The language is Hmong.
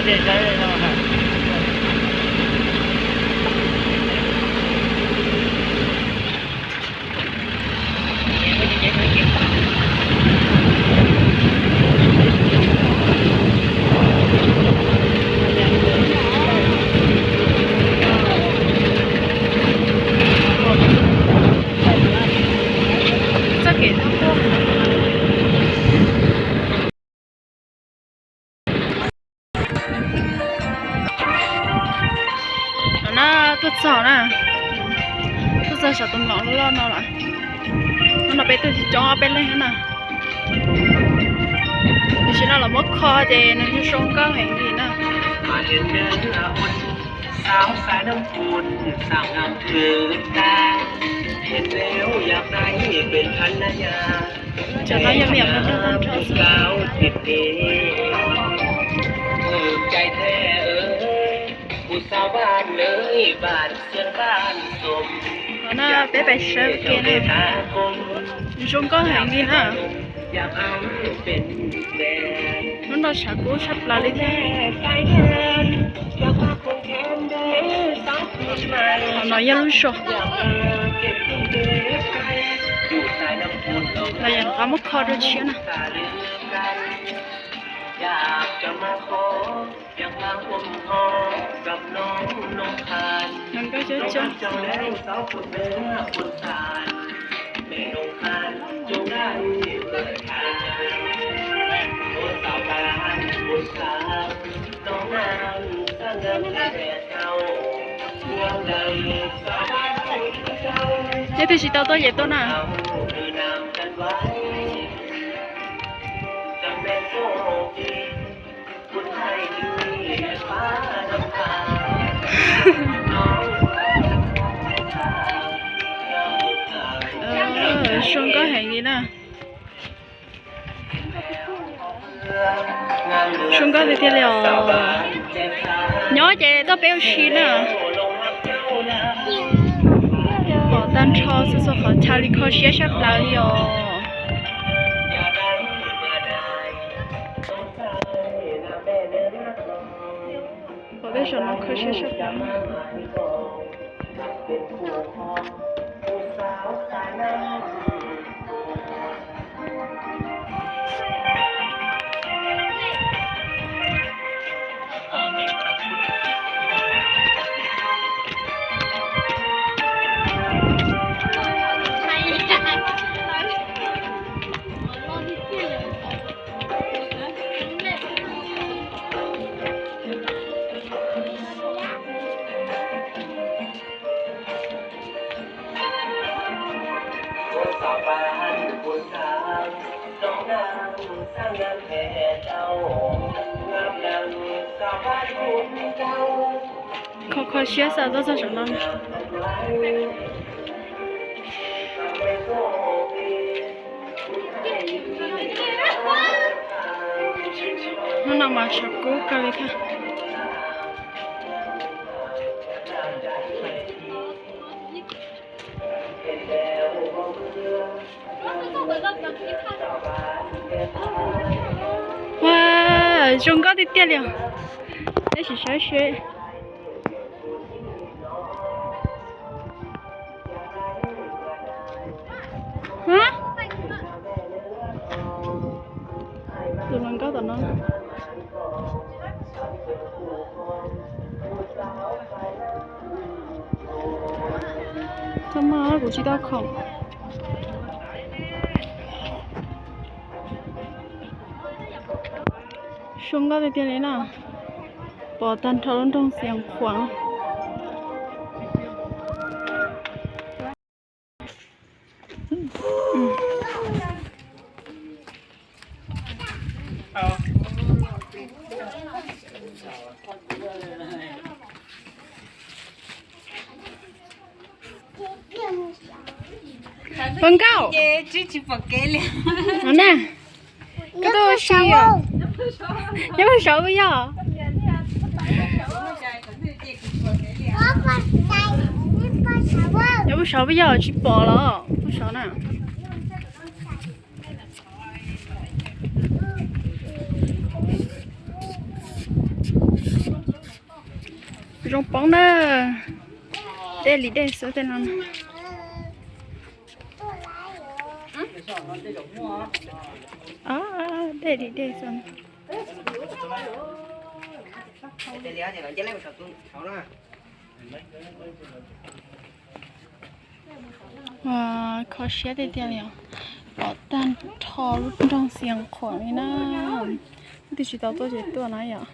Txoj kev tuaj tuaj. No na, tuaj txog na, tuaj txog saum tus mlom loj loj no lawm. Hnub no peb tuaj coob ob peb leeg na. Tam sim no los muab kho ces nws zoo zoo nkauj heev li na. Cov no yog me nyuam hluas nraug tag nrho xwb. No na, peb pais saib ua ke na. Zoo nkauj heev li na. Hnub no tshav kub tshaj plaws li thiab. Qhov no yog lub zog. Los yog rov qab muab kho dua tshiab na. Nees nkaum coob coob. Leej twg tsis tau tuaj ces tuaj na. Zoo nkauj heev li na. Zoo nkauj tiag tiag li os. Nyob ces tuaj peb ua si na. Pom tag nrho txhua txhua qhov chaw li kho siab tshaj plaws li os. Pom tej zaum no kho siab tshaj plaws. Kho kho siab xav tuaj txog saum no. Hnub no mas tshav kub kawg li thiab. Ua, zoo nkauj tiag tiag li os. Neb sim saib seb. Tus hluas nkauj tom no. Txhob maj, kuv tsis tau khoom. Zoo nkauj tiag tiag li na. Pom tag nrho lub nroog Xiav Khuam. Hluas nkauj, no na, koj tuaj ua si os? Nyob puag saud puas yog? Nyob puag saud puas yog? Tsis pom los puag saud na. Zoo poob na. Dej li dej xwb tej no. Dej li dej xwb. Kho siab tiag tiag li os. Pom tag nrho lub nroog Xias Khuam li na. Leej twg tsis tau tuaj ces tuaj na yom.